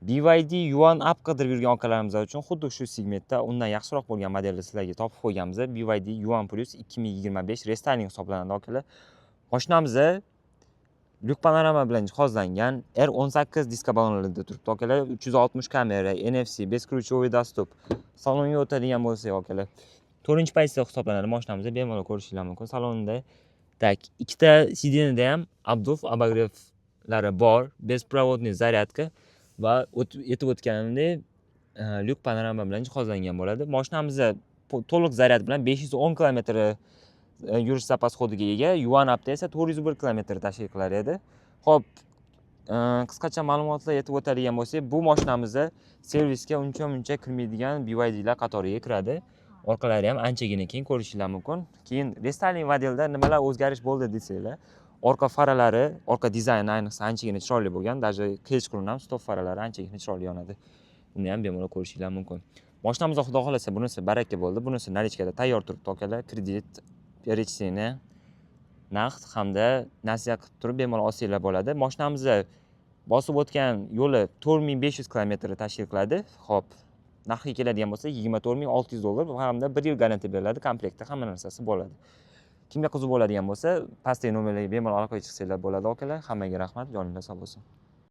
BYD Yuan Up qidirib yurgan akalarimiz uchun xuddi shu segmentda undan yaxshiroq bo'lgan modelni sizlarga topib qo'yganmiz. BYD Yuan Plus 2025 рестайлинг hisoblanadi, akalar. Mashinamiz люк панорама bilan jihozlangan, R18 diska ballonlarida turibdi, akalar. 360 kamera, NFC, бесключевой доступ. Salonga o'tadigan bo'lsak, akalar, to'rtinchi pozitsiya hisoblanadi mashinamiz, bemalol ko'rishinglar mumkin. Salonda, так, ikkita сиденье da ham обдув, обогрев lari bor, беспроводный зарядка va aytib o'tganimdek, люк панорама bilan jihozlangan bo'ladi. Mashinamizda to'liq zaryad bilan 510 kilometr yurish запас ход iga ega, Yuan Upda esa 401 kilometr tashkil qilar edi. Xo'p, qisqacha ma'lumotlar aytib o'tadigan bo'lsak, bu mashinamizda servisga uncha muncha kirmaydigan BYDlar qatoriga kiradi. Orqalari ham anchagina keng, ko'rishinglar mumkin. Keyin рестайлинг modelda nimalar o'zgarish bo'ldi desanglar, orqa faralari, orqa dizayni ayniqsa anchagina chiroyli bo'lgan, даже kechqurun ham stop faralari anchagina chiroyli yonadi. Buni ham bemalol ko'rishinglar mumkin. Mashinamizda, xudo xohlasa, bunisi baraka bo'ldi. Bunisi наличка da tayyor turibdi, akalar. Kredit, перечисление, naqd hamda nasiya qilib turib bemalol olsanglar bo'ladi. Mashinamizni bosib o'tgan yo'li 4500 kilometrni tashkil qiladi. Xo'p, narxiga keladigan bo'lsa, 24 600 dollar hamda 1 yil garantiya beriladi, komplektda hamma narsasi bo'ladi. Kimga qiziq bo'ladigan bo'lsa, pastdagi nomerlarga bemalol aloqaga chiqsanglar bo'ladi, akalar. Hammaga rahmat, joninglar sog' bo'lsin.